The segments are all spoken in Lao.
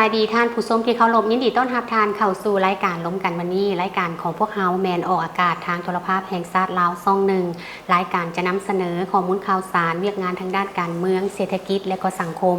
ສະບາຍດີທ່ານຜູ້ຊົມທີ່ເຄົາລົບ, ຍິນດີຕ້ອນຮັບທ່ານເຂົ້າສູ່ລາຍການລົມກັນວັນນີ້. ລາຍການຂອງພວກເຮົາແມ່ນອອກອາກາດທາງໂທລະພາບແຫ່ງຊາດລາວຊ່ອງໜຶ່ງ. ລາຍການຈະນຳສະເໜີຂໍ້ມູນຂ່າວສານ, ວຽກງານທາງດ້ານການເມືອງ, ເສດຖະກິດ ແລະ ກໍສັງຄົມ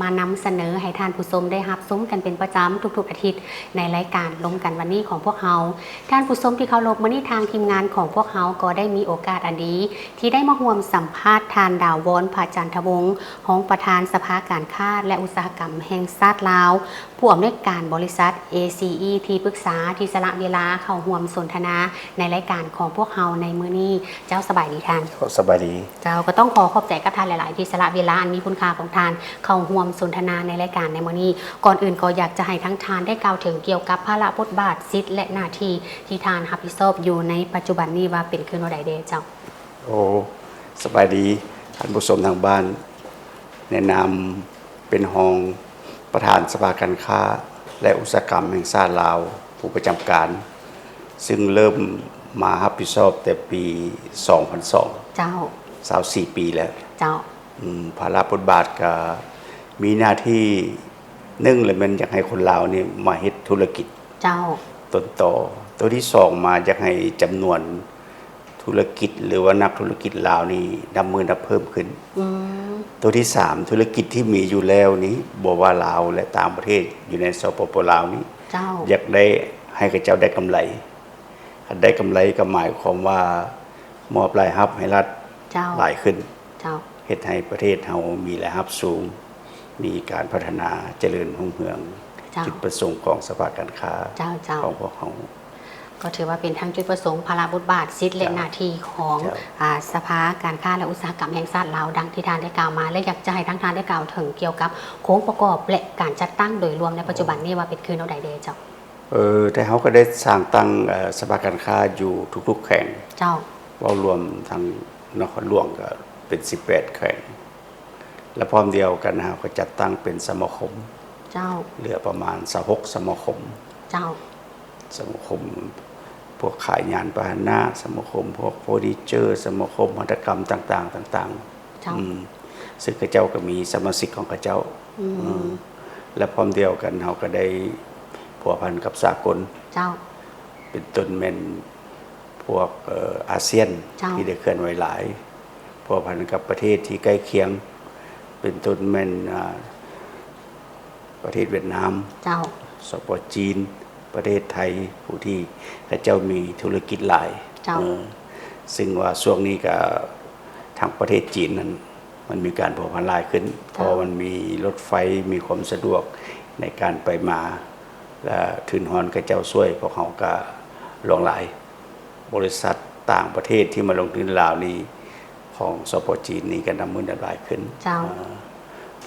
ມານຳສະເໜີໃຫ້ທ່ານຜູ້ຊົມໄດ້ຮັບຊົມກັນເປັນປະຈຳທຸກໆອາທິດ ໃນລາຍການລົມກັນວັນນີ້ຂອງພວກເຮົາ. ທ່ານຜູ້ຊົມທີ່ເຄົາລົບ, ມື້ນີ້ທາງທີມງານຂອງພວກເຮົາກໍໄດ້ມີໂອກາດອັນດີ ທີ່ໄດ້ມາຮ່ວມສຳພາດທ່ານ ດາວອນ ພະຈັນທະວົງ ຮອງປະທານສະພາການຄ້າ ແລະ ອຸດສາຫະກຳແຫ່ງຊາດລາວ, ຜູ້ອຳນວຍການບໍລິສັດ ເອຊີອີ ທີ່ປຶກສາທີ່ສະຫຼະເວລາເຂົ້າຮ່ວມສົນທະນາໃນລາຍການຂອງພວກເຮົາໃນມື້ນີ້. ເຈົ້າ, ສະບາຍດີທ່ານ. ສະບາຍດີ. ເຈົ້າ, ກໍຕ້ອງຂໍຂອບໃຈກັບທ່ານຫຼາຍໆ ທີ່ສະຫຼະເວລາອັນມີຄຸນຄ່າຂອງທ່ານເຂົ້າຮ່ວມສົນທະນາໃນລາຍການໃນມື້ນີ້. ກ່ອນອື່ນກໍຢາກຈະໃຫ້ທັງທ່ານໄດ້ກ່າວເຖິງກ່ຽວກັບພາລະບົດບາດ, ສິດ ແລະ ໜ້າທີ່ທີ່ທ່ານຮັບຜິດຊອບຢູ່ໃນປັດຈຸບັນນີ້ວ່າເປັນຄືແນວໃດແດ່ເຈົ້າ? ໂອ້ ສະບາຍດີທ່ານຜູ້ຊົມທາງບ້ານ. ໃນນາມເປັນຮອງປະທານສະພາການຄ້າ ແລະ ອຸດສາຫະກຳແຫ່ງຊາດລາວ ຜູ້ປະຈຳການ, ຊຶ່ງເລີ່ມມາຮັບຜິດຊອບແຕ່ປີສອງພັນສອງ. ເຈົ້າ. ຊາວສີ່ປີແລ້ວ. ເຈົ້າ. ອືມ ພາລະບົດບາດກະມີໜ້າທີ່ ໜຶ່ງລະແມ່ນຢາກໃຫ້ຄົນລາວນີ້ມາເຮັດທຸລະກິດ. ເຈົ້າ. ຕົ້ນຕໍ. ໂຕທີສອງມາຢາກໃຫ້ຈຳນວນທຸລະກິດ ຫຼືວ່ານັກທຸລະກິດລາວນີ້ນັບມື້ນັບເພີ່ມຂຶ້ນ. ອືມ. ໂຕທີສາມ ທຸລະກິດທີ່ມີຢູ່ແລ້ວນີ້ ບໍ່ວ່າລາວ ແລະ ຕ່າງປະເທດ ຢູ່ໃນ ສປປ ລາວນີ້ ເຈົ້າ. ຢາກໄດ້ໃຫ້ເຂົາເຈົ້າໄດ້ກຳໄລ. ຄັນໄດ້ກຳໄລກໍໝາຍຄວາມວ່າມອບລາຍຮັບໃຫ້ລັດ ເຈົ້າ. ຫຼາຍຂຶ້ນ. ເຈົ້າ. ເຮັດໃຫ້ປະເທດເຮົາມີລາຍຮັບສູງ, ມີການພັດທະນາຈະເລີນຮຸ່ງເຮືອງ. ເຈົ້າ. ຈຸດປະສົງຂອງສະພາການຄ້າ ເຈົ້າ, ເຈົ້າ. ຂອງພວກເຮົາ ກໍຖືວ່າເປັນທັງຈຸດປະສົງ, ພາລະບົດບາດ, ສິດ ແລະ ເຈົ້າ. ໜ້າທີ່ຂອງ ເຈົ້າ. ອາ ສະພາການຄ້າ ແລະ ອຸດສາຫະກຳແຫ່ງຊາດລາວ ດັ່ງທີ່ທ່ານໄດ້ກ່າວມາ ແລະ ຢາກຈະໃຫ້ທາງທ່ານໄດ້ກ່າວເຖິງກ່ຽວກັບໂຄງປະກອບ ແລະ ການຈັດຕັ້ງໂດຍລວມໃນປັດຈຸບັນນີ້ ເອີ ວ່າເປັນຄືແນວໃດແດ່ເຈົ້າ? ເອີ ແຕ່ເຮົາກໍໄດ້ສ້າງຕັ້ງ ເອີ ສະພາການຄ້າຢູ່ທຸກໆແຂວງ. ເຈົ້າ. ເວົ້າລວມທັງນະຄອນຫຼວງກໍເປັນສິບແປດແຂວງ ແລະ ພ້ອມດຽວກັນເຮົາກໍຈັດຕັ້ງເປັນສະມາຄົມ. ເຈົ້າ. ເຫຼືອປະມານຊາວຫົກສະມາຄົມ. ເຈົ້າ. ສະມາຄົມພວກຂາຍຍານພາຫະນະ, ສະມາຄົມພວກເຟີນີເຈີ, ສະມາຄົມຫັດຖະກຳຕ່າງໆ ຕ່າງໆ. ເຈົ້າ. ອືມ ຊຶ່ງເຂົາເຈົ້າກໍມີສະມາຊິກຂອງເຂົາເຈົ້າ. ອືມ ເອີ ແລະ ພ້ອມດຽວກັນເຮົາກໍໄດ້ພົວພັນກັບສາກົນ. ເຈົ້າ. ເປັນຕົ້ນແມ່ນພວກ ເອີ ອາຊຽນ ເຈົ້າ. ທີ່ໄດ້ເຄື່ອນໄຫວຫຼາຍ, ພົວພັນກັບປະເທດທີ່ໃກ້ຄຽງ ເປັນຕົ້ນແມ່ນ ອາ ປະເທດຫວຽດນາມ. ເຈົ້າ. ສປ ຈີນ, ປະເທດໄທ, ຜູ້ທີ່ເຂົາເຈົ້າມີທຸລະກິດຫຼາຍ. ເຈົ້າ. ເອີ ຊຶ່ງວ່າຊ່ວງນີ້ກະທາງປະເທດຈີນນັ້ນ ມັນມີການພົວພັນຫຼາຍຂຶ້ນ. ເຈົ້າ. ເພາະມັນມີລົດໄຟ, ມີຄວາມສະດວກໃນການໄປມາ ແລະ ທຶນຮອນເຂົາເຈົ້າຊ່ວຍພວກເຮົາກະຫຼວງຫຼາຍ. ບໍລິສັດຕ່າງປະເທດທີ່ມາລົງທຶນລາວນີ້ ຂອງ ສປ ຈີນນີ້ກໍນັບມື້ນັບຫຼາຍຂຶ້ນ. ເຈົ້າ. ເອີ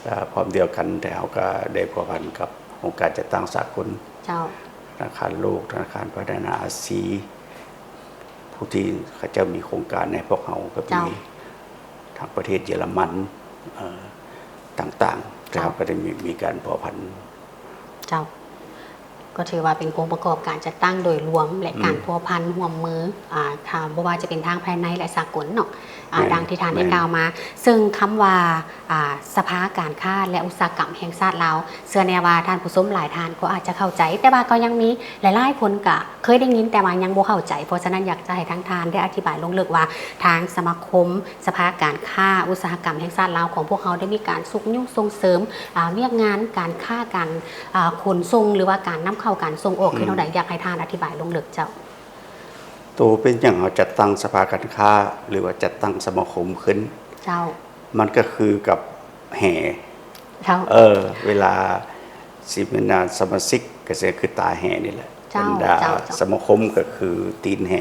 ແລະ ພ້ອມດຽວກັນ ແຕ່ເຮົາກໍໄດ້ພົວພັນກັບອົງການຈັດຕັ້ງສາກົນ. ເຈົ້າ. ທະນາຄານໂລກ, ທະນາຄານພັດທະນາອາຊີ, ຜູ້ທີ່ເຂົາເຈົ້າມີໂຄງການໃຫ້ພວກເຮົາກໍມີ. ເຈົ້າ. ທາງປະເທດເຢຍລະມັນ ເອີ ຕ່າງໆ. ເຈົ້າ. ເຮົາກໍໄດ້ມີ ມີການພົວພັນ. ເຈົ້າ. ກໍຖືວ່າເປັນອົງປະກອບການຈັດຕັ້ງໂດຍລວມ ແລະ ອືມ ການພົວພັນຮ່ວມມື ອ່າ ຖ້າບໍ່ວ່າຈະເປັນທາງພາຍໃນ ແລະ ສາກົນເນາະ ອ່າ ແມ່ນ ດັ່ງທີ່ທ່ານໄດ້ ແມ່ນ ກ່າວມາ. ເຊິ່ງຄຳວ່າ ອ່າ ສະພາການຄ້າ ແລະ ອຸດສາຫະກຳແຫ່ງຊາດລາວ ເຊື່ອແນ່ວ່າທ່ານຜູ້ຊົມຫຼາຍທ່ານກໍອາດຈະເຂົ້າໃຈ, ແຕ່ວ່າກໍຍັງມີຫຼາຍໆຄົນກະເຄີຍໄດ້ຍິນ ແຕ່ວ່າຍັງບໍ່ເຂົ້າໃຈ. ເພາະສະນັ້ນ ຢາກຈະໃຫ້ທາງທ່ານໄດ້ອະທິບາຍລົງເລິກວ່າ ທາງສະມາຄົມ ສະພາການຄ້າອຸດສາຫະກຳແຫ່ງຊາດລາວຂອງພວກເຮົາໄດ້ມີການຊຸກຍູ້ສົ່ງເສີມ ອ່າ ວຽກງານການຄ້າ ການ ອ່າ ຂົນສົ່ງ ຫຼືວ່າການນຳເຂົ້າການສົ່ງອອກ ອືມ ຄືແນວໃດ? ຢາກໃຫ້ທ່ານອະທິບາຍລົງເລິກເຈົ້າ. ໂຕເປັນຫຍັງເຮົາຈັດຕັ້ງສະພາການຄ້າ ຫຼືວ່າຈັດຕັ້ງສະມາຄົມຂຶ້ນ? ເຈົ້າ. ມັນກໍຄືກັບແຫ ເຈົ້າ. ເອີ ເວລາຊິແມ່ນ ອ່າ ສະມາຊິກກໍຊິຄືຕາແຫນີ້ແຫຼະ. ເຈົ້າ ບັນດາ ເຈົ້າ ເຈົ້າ ສະມາຄົມກໍຄືຕີນແຫ.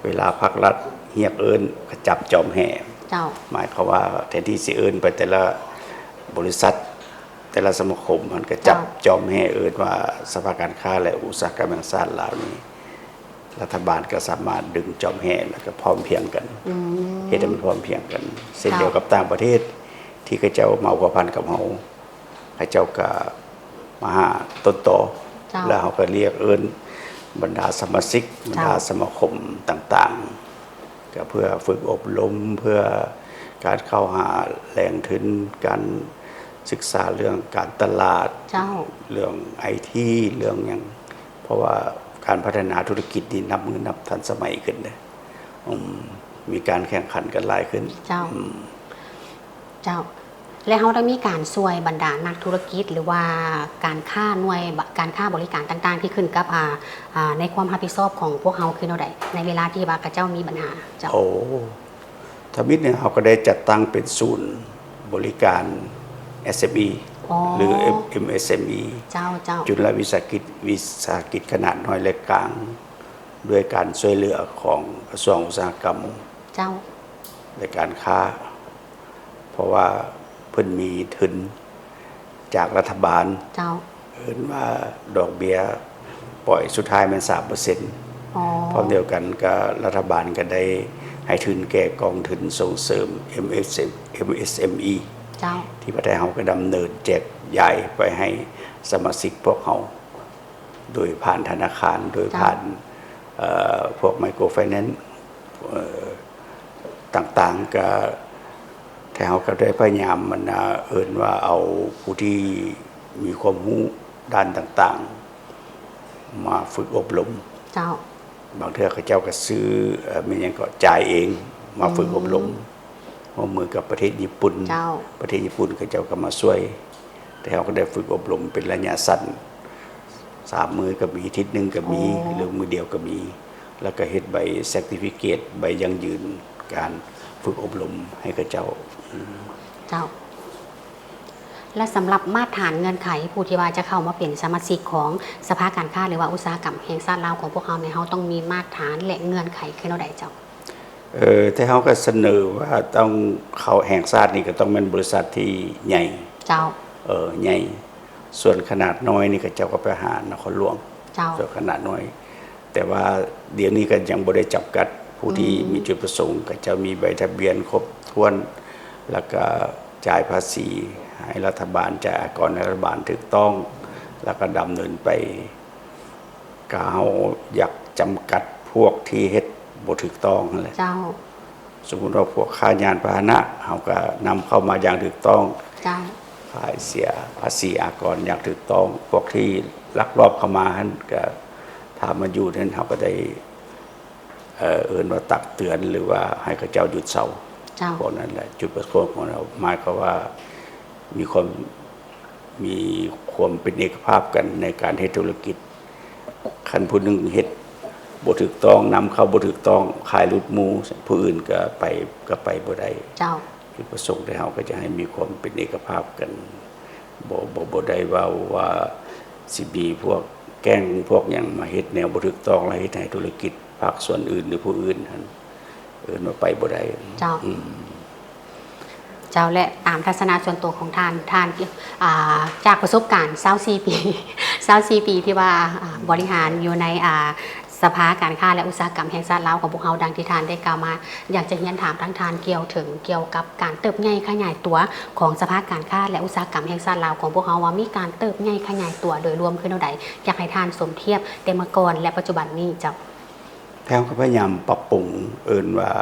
ເວລາພາກລັດຮຽກເອີ້ນກໍຈັບຈອມແຫ. ເຈົ້າ. ໝາຍຄວາມວ່າແທນທີ່ຊິເອີ້ນໄປແຕ່ລະບໍລິສັດ ແຕ່ລະສະມາຄົມ ມັນກໍຈັບ ເຈົ້າ ຈອມແຫເອີ້ນວ່າສະພາການຄ້າ ແລະ ອຸດສາຫະກຳແຫ່ງຊາດລາວນີ້ ລັດຖະບານກໍສາມາດດຶງຈອມແຫ ແລ້ວກໍພ້ອມພຽງກັນ. ອືມ. ເຮັດໃຫ້ມັນພ້ອມພຽງກັນ. ເຊັ່ນ ເຈົ້າ ດຽວກັບຕ່າງປະເທດ ທີ່ເຂົາເຈົ້າມາພົວພັນກັບເຮົາ ເຂົາເຈົ້າກໍມາຫາຕົ້ນຕໍ ເຈົ້າ ແລ້ວເຮົາກໍຮຽກເອີ້ນບັນດາສະມາຊິກ ບັນດາ ເຈົ້າ ສະມາຄົມຕ່າງໆ ກໍເພື່ອຝຶກອົບຮົມ ເພື່ອການເຂົ້າຫາແຫຼ່ງທຶນ ການ ສຶກສາເລື່ອງການຕະຫຼາດ ເຈົ້າ ເລື່ອງໄອທີ ເລື່ອງຫຍັງ ເພາະວ່າການພັດທະນາທຸລະກິດນີ້ນັບມື້ນັບທັນສະໄໝຂຶ້ນເດ້ ອືມ ມີການແຂ່ງຂັນກັນຫຼາຍຂຶ້ນ ເຈົ້າ ອືມ ເຈົ້າ ແລະ ເຮົາໄດ້ມີການຊ່ວຍບັນດານັກທຸລະກິດ ຫຼືວ່າການຄ້າໜ່ວຍ ການຄ້າບໍລິການຕ່າງໆ ທີ່ຂຶ້ນກັບ ອ່າ ອ່າ ໃນຄວາມຮັບຜິດຊອບຂອງພວກເຮົາຄືແນວໃດ ໃນເວລາທີ່ວ່າເຂົາເຈົ້າມີບັນຫາ ເຈົ້າ? ໂອ້ ທຳອິດນີ້ເຮົາກໍໄດ້ຈັດຕັ້ງເປັນສູນບໍລິການ ເອັສເອັມອີ ອໍ ຫຼື ເອັມເອັສເອັມອີ ເຈົ້າ ເຈົ້າ ຈຸລະວິສາຫະກິດ ວິສາຫະກິດຂະໜາດນ້ອຍ ແລະ ກາງ ດ້ວຍການຊ່ວຍເຫຼືອຂອງກະຊວງອຸດສາຫະກຳ ເຈົ້າ ແລະ ການຄ້າ ເພາະວ່າເພິ່ນມີທຶນຈາກລັດຖະບານ ເຈົ້າ ເອີ້ນວ່າດອກເບ້ຍປ່ອຍສຸດທ້າຍແມ່ນສາມເປີເຊັນ ອໍ ພ້ອມດຽວກັນກໍລັດຖະບານກໍໄດ້ໃຫ້ທຶນແກ່ກອງທຶນສົ່ງເສີມ ເອັມເອັສເອັມ ເອັມເອັສເອັມອີ ເຈົ້າ ທີ່ປະເທດເຮົາກໍດຳເນີນແຈກຢາຍໄປໃຫ້ສະມາຊິກພວກເຮົາ ໂດຍຜ່ານທະນາຄານ ໂດຍ ເຈົ້າ ຜ່ານ ເອີ ພວກ microfinance ເອີ ຕ່າງໆ ກະ ແຕ່ເຮົາກໍໄດ້ພະຍາຍາມ ອັນນ່າ ເອີ້ນວ່າເອົາຜູ້ທີ່ມີຄວາມຮູ້ດ້ານຕ່າງໆ ມາຝຶກອົບຮົມ ເຈົ້າ ບາງເທື່ອເຂົາເຈົ້າກໍຊື້ ເອີ ແມ່ນຫຍັງເກາະ ຈ່າຍເອງ ມາຝຶກອົບຮົມ ອືມ ຮ່ວມມືກັບປະເທດຍີ່ປຸ່ນ ເຈົ້າ ປະເທດຍີ່ປຸ່ນເຂົາເຈົ້າກໍມາຊ່ວຍ ແຕ່ເຮົາກໍໄດ້ຝຶກອົບຮົມເປັນໄລຍະສັ້ນ ສາມມື້ກໍມີ ທິດໜຶ່ງກໍມີ ອໍ ຫຼືມື້ດຽວກໍມີ ແລ້ວກໍເຮັດໃບ certificate ໃບຢັ້ງຢືນການຝຶກອົບຮົມໃຫ້ເຂົາເຈົ້າ ອືມ ເຈົ້າ ແລະ ສຳລັບມາດຖານເງື່ອນໄຂ ຜູ້ທີ່ວ່າຈະເຂົ້າມາເປັນສະມາຊິກຂອງສະພາການຄ້າ ຫຼືວ່າອຸດສາຫະກຳແຫ່ງຊາດລາວຂອງພວກເຮົານີ້ ເຮົາຕ້ອງມີມາດຖານ ແລະ ເງື່ອນໄຂຄືແນວໃດເຈົ້າ? ເອີ ແຕ່ເຮົາກໍສະເໜີວ່າຕ້ອງເຂົ້າແຫ່ງຊາດນີ້ກໍຕ້ອງແມ່ນບໍລິສັດທີ່ໃຫຍ່ ເຈົ້າ ເອີ ໃຫຍ່ ສ່ວນຂະໜາດນ້ອຍນີ້ເຂົາເຈົ້າກໍໄປຫານະຄອນຫຼວງ ເຈົ້າ ສ່ວນຂະໜາດນ້ອຍ ແຕ່ວ່າດຽວນີ້ກໍຍັງບໍ່ໄດ້ຈຳກັດ ຜູ້ທີ່ ອືມ ມີຈຸດປະສົງ ເຂົາເຈົ້າມີໃບທະບຽນຄົບຖ້ວນ ແລ້ວກໍຈ່າຍພາສີໃຫ້ລັດຖະບານ ຈ່າຍອາກອນໃຫ້ລັດຖະບານຖືກຕ້ອງ ແລ້ວກໍດຳເນີນໄປ ກະເຮົາຢາກຈຳກັດພວກທີ່ເຮັດບໍ່ຖືກຕ້ອງຫັ້ນແຫຼະ ເຈົ້າ ສົມມຸດວ່າພວກຄ້າຍານພາຫະນະ ເຮົາກະນຳເຂົ້າມາຢ່າງຖືກຕ້ອງ ເຈົ້າ ຂາຍເສຍພາສີອາກອນຢ່າງຖືກຕ້ອງ ພວກທີ່ລັກລອບເຂົ້າມາຫັ້ນ ກະຖ້າມາຢູ່ນັ້ນ ເຮົາກະໄດ້ ເອີ ເອີ້ນວ່າຕັກເຕືອນ ຫຼືວ່າໃຫ້ເຂົາເຈົ້າຢຸດເຊົາ ເຈົ້າ ພວກນັ້ນແຫຼະ ຈຸດປະສົງຂອງເຮົາ ໝາຍຄວາມວ່າມີຄວາມ ມີຄວາມເປັນເອກະພາບກັນໃນການເຮັດທຸລະກິດ ຄັນຜູ້ໜຶ່ງເຮັດບໍ່ຖືກຕ້ອງ ນຳເຂົ້າບໍ່ຖືກຕ້ອງ ຂາຍຫຼຸດໝູ່ ຜູ້ອື່ນກະໄປ ກະໄປບໍ່ໄດ້ ເຈົ້າ ຈຸດປະສົງທີ່ເຮົາກະຈະໃຫ້ມີຄວາມເປັນເອກະພາບກັນ ບໍ່ ບໍ່ ບໍ່ໄດ້ເວົ້າວ່າຊິມີພວກແກ້ງພວກຫຍັງມາເຮັດແນວບໍ່ຖືກຕ້ອງ ແລ້ວເຮັດໃຫ້ທຸລະກິດພາກສ່ວນອື່ນ ຫຼື ຜູ້ອື່ນຫັ້ນ ເອີ້ນວ່າໄປບໍ່ໄດ້ ເຈົ້າ ອືມ ເຈົ້າ ແລະ ຕາມທັດສະນະສ່ວນຕົວຂອງທ່ານ ທ່ານ ອ່າ ຈາກປະສົບການຊາວສີ່ປີ ຊາວສີ່ປີທີ່ວ່າ ອ່າ ບໍລິຫານຢູ່ໃນ ອ່າ ສະພາການຄ້າ ແລະ ອຸດສາຫະກຳແຫ່ງຊາດລາວຂອງພວກເຮົາ ດັ່ງທີ່ທ່ານໄດ້ກ່າວມາ ຢາກຈະຮຽນຖາມທາງທ່ານກ່ຽວເຖິງ ກ່ຽວກັບການເຕີບໃຫຍ່ຂະຫຍາຍຕົວຂອງສະພາການຄ້າ ແລະ ອຸດສາຫະກຳແຫ່ງຊາດລາວຂອງພວກເຮົາ ວ່າມີການເຕີບໃຫຍ່ຂະຫຍາຍຕົວໂດຍລວມຄືແນວໃດ? ຢາກໃຫ້ທ່ານສົມທຽບແຕ່ເມື່ອກ່ອນ ແລະ ປັດຈຸບັນນີ້ເຈົ້າ. ແຕ່ເຮົາກໍພະຍາຍາມປັບປຸງ ເອີ້ນວ່າ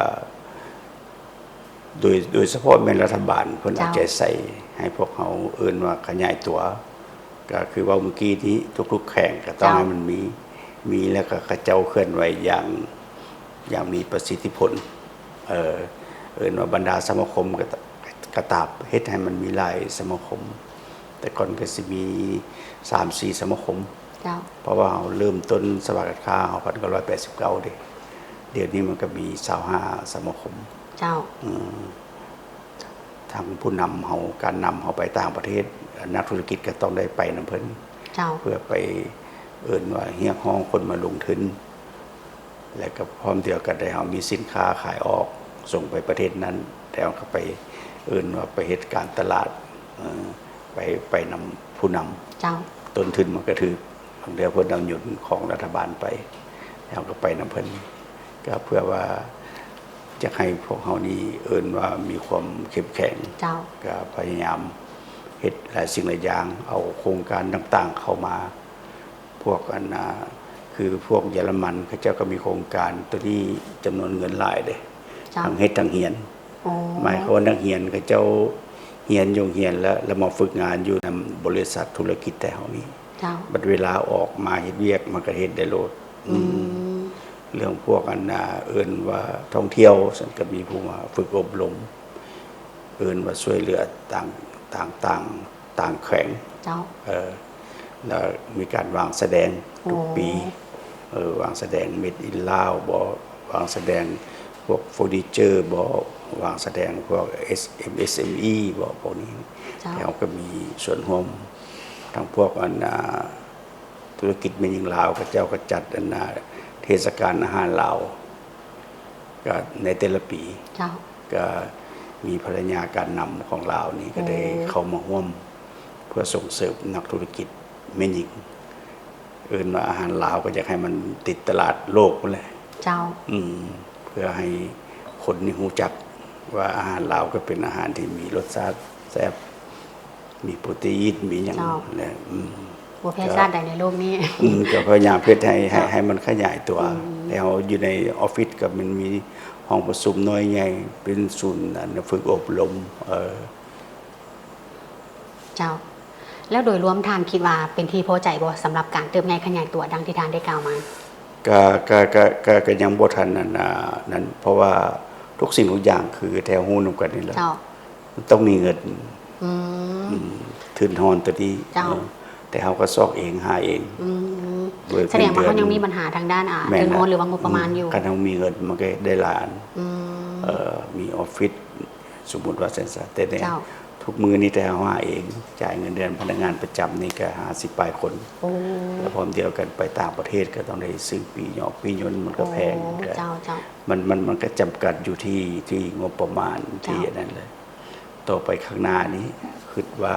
ໂດຍ ໂດຍສະເພາະແມ່ນລັດຖະບານເພິ່ນເອົາ ເຈົ້າ ໃຈໃສ່ໃຫ້ພວກເຮົາ ເອີ້ນວ່າຂະຫຍາຍຕົວ ກໍຄືເວົ້າເມື່ອກີ້ນີ້ ທຸກໆແຂວງກໍຕ້ອງ ເຈົ້າ ໃຫ້ມັນມີ ມີ ແລ້ວກໍເຂົາເຈົ້າເຄື່ອນໄຫວຢ່າງ ຢ່າງມີປະສິດທິຜົນ ເອີ ເອີ້ນວ່າບັນດາສະມາຄົມກໍ ກໍຕາມ ເຮັດໃຫ້ມັນມີຫຼາຍສະມາຄົມ ແຕ່ກ່ອນກໍຊິມີສາມສີ່ສະມາຄົມ ເຈົ້າ ເພາະວ່າເຮົາເລີ່ມຕົ້ນສະພາການຄ້າເຮົາພັນເກົ້າຮ້ອຍແປດສິບເກົ້າເດ້ ດຽວນີ້ມັນກໍມີຊາວຫ້າສະມາຄົມ ເຈົ້າ ອືມ ທາງຜູ້ນຳເຮົາ ການນຳເຮົາໄປຕ່າງປະເທດ ນັກທຸລະກິດກໍຕ້ອງໄດ້ໄປນຳເພິ່ນ ເຈົ້າ ເພື່ອໄປ ເອີ້ນວ່າຮຽກຮ້ອງຄົນມາລົງທຶນ ແລະກໍພ້ອມດຽວກັນໄດ້ ເຮົາມີສິນຄ້າຂາຍອອກ ສົ່ງໄປປະເທດນັ້ນ ແລ້ວເຮົາກໍໄປ ເອີ້ນວ່າໄປເຮັດການຕະຫຼາດ ເອີ ໄປ ໄປນຳຜູ້ນຳ ເຈົ້າ ຕົ້ນທຶນມັນກໍຖືກ ບາງເທື່ອເພິ່ນເອົາຍົນຂອງລັດຖະບານໄປ ເຮົາກໍໄປນຳເພິ່ນ ກໍເພື່ອວ່າຢາກໃຫ້ພວກເຮົານີ້ ເອີ້ນວ່າມີຄວາມເຂັ້ມແຂງ ເຈົ້າ ກໍພະຍາຍາມເຮັດຫຼາຍສິ່ງຫຼາຍຢ່າງ ເອົາໂຄງການຕ່າງໆເຂົ້າມາ ພວກອັນນ່າ ຄືພວກເຢຍລະມັນ ເຂົາເຈົ້າກໍມີໂຄງການໂຕນີ້ ຈຳນວນເງິນຫຼາຍເດ້ ເຈົ້າ ທັງເຮັດທັງຮຽນ ອໍ ໝາຍຄວາມວ່ານັກຮຽນເຂົາເຈົ້າ ຮຽນຢູ່ໂຮງຮຽນແລ້ວ ແລ້ວມາຝຶກງານຢູ່ນຳບໍລິສັດທຸລະກິດໄທເຮົານີ້. ເຈົ້າ. ບັດເວລາອອກມາເຮັດວຽກ ມັນກໍເຮັດໄດ້ໂລດ. ອືມ. ອືມ ເລື່ອງພວກອັນນ່າ ເອີ້ນວ່າທ່ອງທ່ຽວ ຊັ້ນກໍມີຜູ້ມາຝຶກອົບຮົມ ເອີ້ນວ່າຊ່ວຍເຫຼືອຕ່າງ ຕ່າງ ຕ່າງ ຕ່າງແຂວງ. ເຈົ້າ. ເອີ ແລ້ວມີການວາງສະແດງທຸກປີ. ໂອ້. ເອີ ວາງສະແດງ Made in Laos ບໍ ວາງສະແດງພວກເຟີນີເຈີບໍ ວາງສະແດງພວກເອັມເອສເອັມອີບໍ ພວກນີ້. ເຈົ້າ. ແລ້ວກໍມີສ່ວນຮ່ວມ ທັງພວກອັນນ່າ ທຸລະກິດແມ່ຍິງລາວ ເຂົາເຈົ້າກໍຈັດອັນນ່າ ເທດສະການອາຫານລາວ ກໍໃນແຕ່ລະປີ. ເຈົ້າ. ກໍມີພັນລະຍາການນຳຂອງລາວນີ້ ກໍໄດ້ ໂອ້ ເຂົ້າມາຮ່ວມ ເພື່ອສົ່ງເສີມນັກທຸລະກິດແມ່ຍິງ. ເອີ້ນວ່າອາຫານລາວ ກໍຢາກໃຫ້ມັນຕິດຕະຫຼາດໂລກພຸ້ນແຫຼະ. ເຈົ້າ. ອືມ ເພື່ອໃຫ້ຄົນນີ້ຮູ້ຈັກວ່າອາຫານລາວກໍເປັນອາຫານທີ່ມີລົດຊາດແຊບ ມີໂປຣຕີນ ມີຫຍັງ. ເຈົ້າ. ແລະ ອືມ ບໍ່ແພ້ຊາດໃດໃນໂລກນີ້. ອືມ ກໍພະຍາຍາມເຮັດໃຫ້ ໃຫ້ ເຈົ້າ ໃຫ້ມັນຂະຫຍາຍຕົວ. ອືມ. ແລ້ວຢູ່ໃນອອບຟິດກໍມັນມີຫ້ອງປະຊຸມນ້ອຍໃຫຍ່ ເປັນສູນອັນຝຶກອົບຮົມ. ເອີ. ເຈົ້າ. ແລ້ວໂດຍລວມທ່ານຄິດວ່າເປັນທີ່ພໍໃຈບໍ່ ສຳລັບການເຕີບໃຫຍ່ຂະຫຍາຍຕົວດັ່ງທີ່ທ່ານໄດ້ກ່າວມາ? ກະ ກະ ກະ ກະ ກະຍັງບໍ່ທັນອັນນ່າ ນັ້ນ ເພາະວ່າທຸກສິ່ງທຸກຢ່າງຄືແທ້ຮູ້ນຳກັນນີ້ແຫຼະ. ເຈົ້າ. ມັນຕ້ອງມີເງິນ. ອືມ. ອືມ ທຶນຮອນຕົວນີ້. ເຈົ້າ. ເອີ ແຕ່ເຮົາກໍຊອກເອງ ຫາເອງ. ອືມ. ໂດຍ ສະແດງວ່າເຮົາຍັງມີບັນຫາທາງດ້ານ ອ່າ ແມ່ນ ທຶນຮອນ ລະ ຫຼືວ່າງົບປະມານຢູ່. ອືມ ຄັນເຮົາມີເງິນ ມັນກໍເຮັດໄດ້ຫຼາຍ. ອືມ. ເອີ ມີອອບຟິດ ສົມມຸດວ່າຊັ້ນຊະ ແຕ່ໃນ ເຈົ້າ ທຸກມື້ນີ້ແຕ່ເຮົາຫາເອງ ຈ່າຍເງິນເດືອນພະນັກງານປະຈຳນີ້ກໍຫ້າສິບປາຍຄົນ. ໂອ້. ແລະ ພ້ອມດຽວກັນໄປຕ່າງປະເທດກໍຕ້ອງໄດ້ຊື້ປີ້ຫຍອກປີ້ຍົນ ມັນກໍແພງ. ໂອ້ ກໍ ເຈົ້າ ເຈົ້າ. ມັນ ມັນ ມັນກໍຈຳກັດຢູ່ທີ່ ທີ່ງົບປະມານ. ເຈົ້າ. ທີ່ອັນນັ້ນແຫຼະ ຕໍ່ໄປຂ້າງໜ້ານີ້ ຄິດວ່າ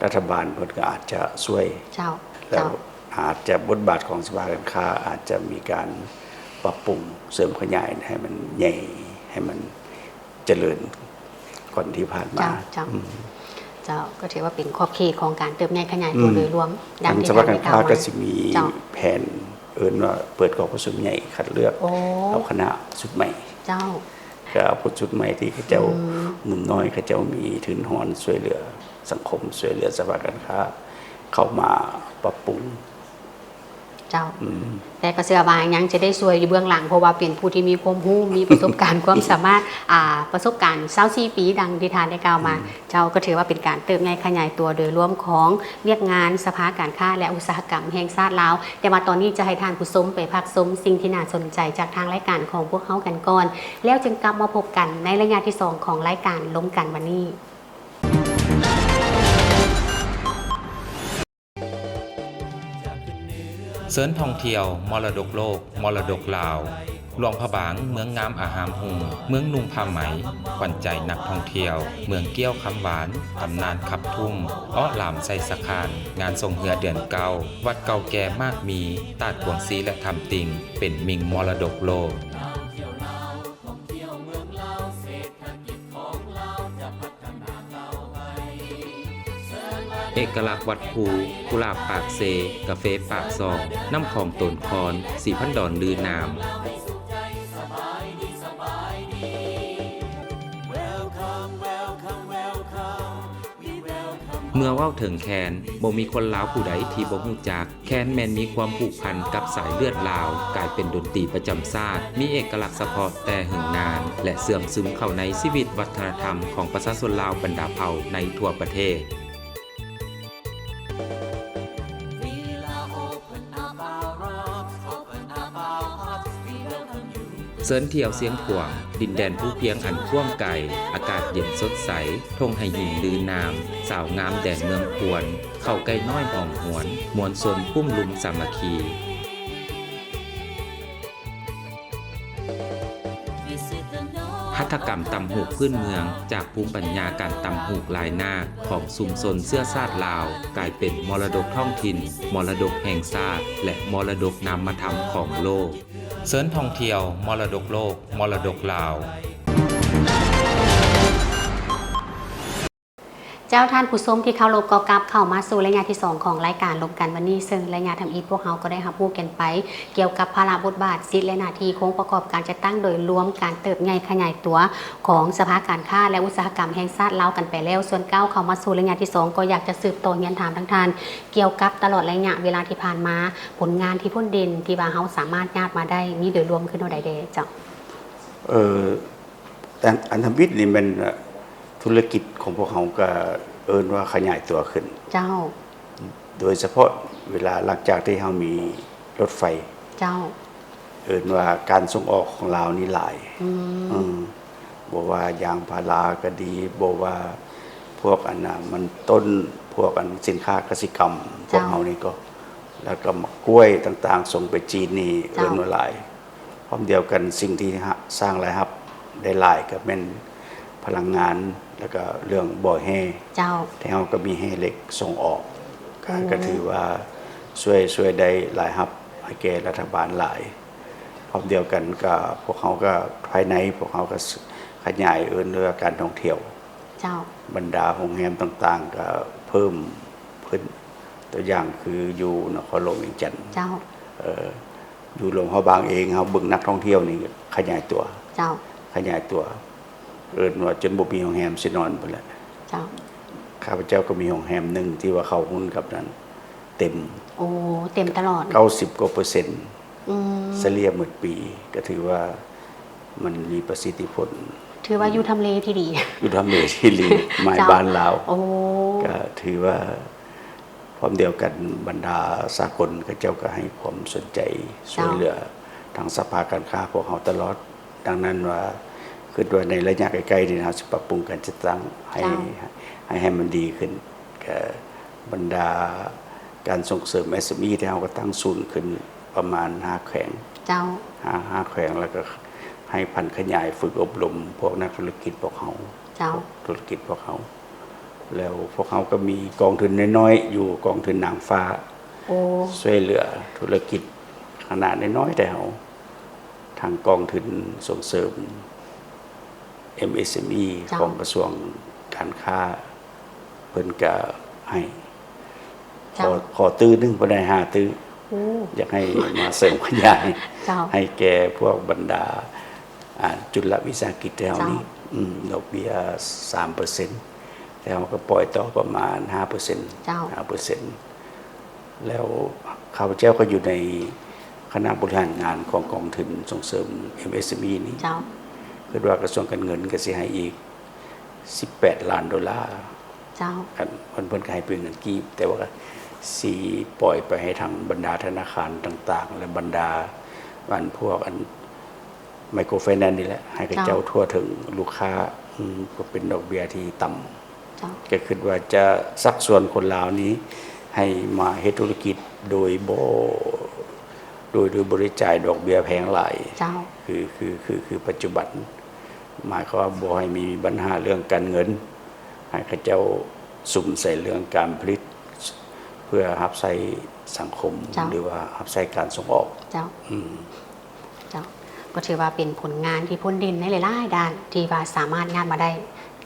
ລັດຖະບານເພິ່ນກໍອາດຈະຊ່ວຍ. ເຈົ້າ. ແລ້ວ ເຈົ້າ ອາດຈະ ບົດບາດຂອງສະພາການຄ້າອາດຈະມີການປັບປຸງເສີມຂະຫຍາຍໃຫ້ມັນໃຫຍ່ ໃຫ້ມັນ ຈະເລີນກ່ອນທີ່ຜ່ານມາ. ເຈົ້າ ເຈົ້າ. ອືມ ເຈົ້າ ກໍຖືວ່າເປັນຂອບເຂດຂອງການເຕີບໃຫຍ່ຂະຫຍາຍຕົວ ອືມ ໂດຍລວມ ດັ່ງທີ່ທ່ານໄດ້ກ່າວມາ. ສະພາການຄ້າກໍຊິມີ ເຈົ້າ ແຜນ ເອີ້ນວ່າເປີດກອງປະຊຸມໃຫຍ່ຄັດເລືອກ ໂອ້ ເອົາຄະນະຊຸດໃໝ່. ເຈົ້າ. ກໍເອົາຄົນຊຸດໃໝ່ທີ່ເຂົາເຈົ້າ ອືມ ໜຸ່ມນ້ອຍ ເຂົາເຈົ້າມີທຶນຮອນຊ່ວຍເຫຼືອສັງຄົມ ຊ່ວຍເຫຼືອສະພາການຄ້າ ເຂົ້າມາປັບປຸງ. ເຈົ້າ. ອືມ. ແຕ່ກໍເຊື່ອວ່າຍັງຈະໄດ້ຊ່ວຍຢູ່ເບື້ອງຫຼັງ ເພາະວ່າເປັນຜູ້ທີ່ມີຄວາມຮູ້ ມີປະສົບການຄວາມສາມາດ ອ່າ ປະສົບການຊາວສີ່ປີ ດັ່ງທີ່ທ່ານໄດ້ກ່າວມາ. ອືມ. ເຈົ້າ ກໍຖືວ່າເປັນການເຕີບໃຫຍ່ຂະຫຍາຍຕົວໂດຍລວມຂອງວຽກງານສະພາການຄ້າ ແລະ ອຸດສາຫະກຳແຫ່ງຊາດລາວ. ແຕ່ວ່າຕອນນີ້ຈະໃຫ້ທ່ານຜູ້ຊົມໄປພັກຊົມສິ່ງທີ່ໜ້າສົນໃຈຈາກທາງລາຍການຂອງພວກເຮົາກັນກ່ອນ ແລ້ວຈຶ່ງກັບມາພົບກັນໃນໄລຍະທີສອງຂອງລາຍການລົມກັນວັນນີ້. ເຊີນທ່ອງທ່ຽວມໍລະດົກໂລກ ມໍລະດົກລາວ. ຫຼວງພະບາງ ເມືອງງາມອາຮາມຮຸ່ງ ເມືອງນຸ່ງຜ້າໄໝ ຂວັນໃຈນັກທ່ອງທ່ຽວ ເມືອງກ້ຽວຄຳຫວານ ຕຳນານຂັບທຸ່ງ ເອາະຫຼາມໄຊສະຄານ ງານສົ່ງເຮືອເດືອນເກົ້າ ວັດເກົ່າແກ່ໝາກມີ ຕາດກວາງຊີ ແລະ ຖ້ຳຕິ່ງ ເປັນມິ່ງມໍລະດົກໂລກ. ເອກະລັກວັດພູ ກຸຫຼາບປາກເຊ ກາເຟປາກຊ່ອງ ນ້ຳຂອງໂຕນຄອນ ສີພັນດອນລືນາມ. ເມື່ອເວົ້າເຖິງແຄນ ບໍ່ມີຄົນລາວຜູ້ໃດທີ່ບໍ່ຮູ້ຈັກ. ແຄນແມ່ນມີຄວາມຜູກພັນກັບສາຍເລືອດລາວ, ກາຍເປັນດົນຕີປະຈຳຊາດ, ມີເອກະລັກສະເພາະແຕ່ເຫິງນານ ແລະ ເຊື່ອມຊຶມເຂົ້າໃນຊີວິດວັດທະນະທຳຂອງປະຊາຊົນລາວບັນດາເຜົ່າໃນທົ່ວປະເທດ. ເຊີນທ່ຽວຊຽງຂວາງ, ດິນແດນພູພຽງອັນກວ້າງໄກ, ອາກາດເຢັນສົດໃສ, ທົ່ງໄຫຫີນລືນາມ, ສາວງາມແດນເມືອງຄວນ, ເຂົ້າໄກ່ນ້ອຍຫອມຫວນ, ມວນຊົນກຸ້ມລຸມສາມັກຄີ. ຫັດຖະກຳຕ່ຳຫູກພື້ນເມືອງ ຈາກພູມປັນຍາການຕ່ຳຫູກລາຍນາກຂອງຊຸມຊົນເຊື້ອຊາດລາວ ກາຍເປັນມໍລະດົກທ້ອງຖິ່ນ, ມໍລະດົກແຫ່ງຊາດ ແລະ ມໍລະດົກນາມະທຳຂອງໂລກ. ເຊີນທ່ອງທ່ຽວມໍລະດົກໂລກ, ມໍລະດົກລາວ. ເຈົ້າ, ທ່ານຜູ້ຊົມທີ່ເຄົາລົບ, ກໍກັບເຂົ້າມາສູ່ໄລຍະທີສອງຂອງລາຍການລົມກັນວັນນີ້, ເຊິ່ງໄລຍະທຳອິດພວກເຮົາກໍໄດ້ຮັບຮູ້ກັນໄປກ່ຽວກັບພາລະບົດບາດ, ສິດ ແລະ ໜ້າທີ່, ໂຄງປະກອບການຈັດຕັ້ງໂດຍລວມ, ການເຕີບໃຫຍ່ຂະຫຍາຍຕົວຂອງສະພາການຄ້າ ແລະ ອຸດສາຫະກຳແຫ່ງຊາດລາວກັນໄປແລ້ວ. ສ່ວນກ້າວເຂົ້າມາສູ່ໄລຍະທີສອງ ກໍຢາກຈະສືບຕໍ່ຮຽນຖາມທາງທ່ານ ກ່ຽວກັບຕະຫຼອດໄລຍະເວລາທີ່ຜ່ານມາ, ຜົນງານທີ່ພົ້ນເດັ່ນທີ່ວ່າເຮົາສາມາດຍາດມາໄດ້ ມີໂດຍລວມຄືແນວໃດແດ່ເຈົ້າ? ເອີ ອັນທຳອິດນີ້ແມ່ນ ທຸລະກິດຂອງພວກເຮົາກໍເອີ້ນວ່າຂະຫຍາຍຕົວຂຶ້ນ. ເຈົ້າ. ໂດຍສະເພາະເວລາຫຼັງຈາກທີ່ເຮົາມີລົດໄຟ. ເຈົ້າ. ເອີ້ນວ່າການສົ່ງອອກຂອງລາວນີ້ຫຼາຍ. ອືມ. ອືມ. ບໍ່ວ່າຢາງພາລາກໍດີ, ບໍ່ວ່າພວກອັນນ່າ ມັນຕົ້ນ, ພວກອັນສິນຄ້າກະສິກຳ, ເຈົ້າ. ພວກເຮົານີ້ກໍ ແລ້ວກໍໝາກກ້ວຍຕ່າງໆ ສົ່ງໄປຈີນນີ້ ເຈົ້າ. ເອີ້ນວ່າຫຼາຍ. ພ້ອມດຽວກັນ ສິ່ງທີ່ ຮະ ສ້າງລາຍຮັບໄດ້ຫຼາຍກໍແມ່ນພະລັງງານ ແລ້ວກໍເລື່ອງບໍ່ແຮ່ ເຈົ້າ. ແຕ່ເຮົາກໍມີແຮ່ເຫຼັກສົ່ງອອກ ກໍ ໂອ້ ກໍຖືວ່າຊ່ວຍ ຊ່ວຍໄດ້ລາຍຮັບໃຫ້ແກ່ລັດຖະບານຫຼາຍ. ພ້ອມດຽວກັນກໍພວກເຮົາກໍພາຍໃນ ພວກເຮົາກໍ ສ- ຂະຫຍາຍ ເອີ້ນວ່າການທ່ອງທ່ຽວ. ເຈົ້າ. ບັນດາໂຮງແຮມຕ່າງໆກໍເພີ່ມຂຶ້ນ ຕົວຢ່າງຄືຢູ່ນະຄອນຫຼວງວຽງຈັນ. ເຈົ້າ. ເອີ ຢູ່ຫຼວງພະບາງເອງ ເຮົາເບິ່ງນັກທ່ອງທ່ຽວນີ້ຂະຫຍາຍຕົວ. ເຈົ້າ. ຂະຫຍາຍຕົວ ເອີ້ນວ່າຈົນບໍ່ມີໂຮງແຮມຊິນອນພຸ້ນແຫຼະ. ເຈົ້າ. ຂ້າພະເຈົ້າກໍມີໂຮງແຮມໜຶ່ງທີ່ວ່າເຂົ້າຮຸ້ນກັບນັ້ນ ເຕັມ. ໂອ້ ເຕັມຕະຫຼອດ. ເກົ້າສິບກວ່າເປີເຊັນ. ອືມ. ສະເລ່ຍໝົດປີ ກໍຖືວ່າມັນມີປະສິດທິຜົນ. ຖືວ່າຢູ່ທຳເລທີ່ດີ. ຢູ່ທຳເລທີ່ດີ ໝາຍ ເຈົ້າ. ບ້ານລາວ. ໂອ້. ກໍຖືວ່າ ພ້ອມດຽວກັນ ບັນດາສາກົນເຂົາເຈົ້າກໍໃຫ້ຄວາມສົນໃຈ ເຈົ້າ. ຊ່ວຍເຫຼືອທາງສະພາການຄ້າພວກເຮົາຕະຫຼອດ. ດັ່ງນັ້ນວ່າ ຄິດວ່າໃນໄລຍະໃກ້ໆນີ້ ເຮົາຊິປັບປຸງການຈັດຕັ້ງໃຫ້ ເຈົ້າ. ໃຫ້ ໃຫ້ມັນດີຂຶ້ນ. ກະບັນດາການສົ່ງເສີມ ເອັສເອັມອີ ທີ່ເຮົາກໍຕັ້ງສູນຂຶ້ນປະມານຫ້າແຂວງ. ເຈົ້າ. ຫ້າ ຫ້າແຂວງ ແລ້ວກໍໃຫ້ຜັນຂະຫຍາຍຝຶກອົບຮົມພວກນັກທຸລະກິດພວກເຮົາ. ເຈົ້າ. ທຸລະກິດພວກເຮົາ. ແລ້ວພວກເຮົາກໍມີກອງທຶນນ້ອຍໆ ຢູ່ ກອງທຶນນາງຟ້າ ໂອ້ ຊ່ວຍເຫຼືອທຸລະກິດຂະໜາດນ້ອຍໆ ແຕ່ເຮົາ ທາງກອງທຶນສົ່ງເສີມ ເອັມເອສເອັມອີ ເຈົ້າ. ຂອງກະຊວງການຄ້າ ເພິ່ນກະໃຫ້. ເຈົ້າ. ຂໍ ຂໍຕື້ໜຶ່ງ ເພິ່ນໃຫ້ຫ້າຕື້. ໂອ້ ຢາກໃຫ້ມາເສີມຂະຫຍາຍ ເຈົ້າ. ໃຫ້ແກ່ພວກບັນດາ ອ່າ ຈຸລະວິສາຫະກິດແຖວນີ້. ເຈົ້າ. ອືມ ດອກເບ້ຍສາມເປີເຊັນ ແຕ່ເຮົາກໍປ່ອຍຕໍ່ປະມານຫ້າເປີເຊັນ. ເຈົ້າ. ຫ້າເປີເຊັນ. ແລ້ວຂ້າພະເຈົ້າກໍຢູ່ໃນຄະນະບໍລິຫານງານຂອງກອງທຶນສົ່ງເສີມ ເອັມເອສເອັມອີ ນີ້. ເຈົ້າ. ຄິດວ່າກະຊວງການເງິນກໍຊິໃຫ້ອີກສິບແປດລ້ານໂດລາ. ເຈົ້າ. ຄັນເພິ່ນ ເພິ່ນກໍໃຫ້ເປັນເງິນກີບ ແຕ່ວ່າກໍຊິປ່ອຍໄປໃຫ້ທາງບັນດາທະນາຄານຕ່າງໆ ແລະ ບັນດາອັນພວກອັນ ໄມໂຄຣໄຟແນນນີ້ແຫຼະ ໃຫ້ເຂົາເຈົ້າ. ເຈົ້າ. ທົ່ວເຖິງລູກຄ້າ. ອືມ ກໍເປັນດອກເບ້ຍທີ່ຕ່ຳ. ເຈົ້າ. ກໍຄິດວ່າຈະຊັກຊວນຄົນລາວນີ້ໃຫ້ມາເຮັດທຸລະກິດໂດຍບໍ່ ໂດຍ ໂດຍບໍ່ໄດ້ຈ່າຍດອກເບ້ຍແພງຫຼາຍ. ເຈົ້າ. ຄື ຄື ຄື ຄືປັດຈຸບັນ ໝາຍຄວາມວ່າບໍ່ໃຫ້ມີບັນຫາເລື່ອງການເງິນ ໃຫ້ເຂົາເຈົ້າສຸມໃສ່ເລື່ອງການຜະລິດ ເພື່ອຮັບໃຊ້ສັງຄົມ. ເຈົ້າ. ຫຼືວ່າຮັບໃຊ້ການສົ່ງອອກ. ເຈົ້າ. ອືມ. ເຈົ້າ. ກໍຖືວ່າເປັນຜົນງານທີ່ພົ້ນເດັ່ນໃນຫຼາຍໆດ້ານ ທີ່ວ່າສາມາດຍາດມາໄດ້.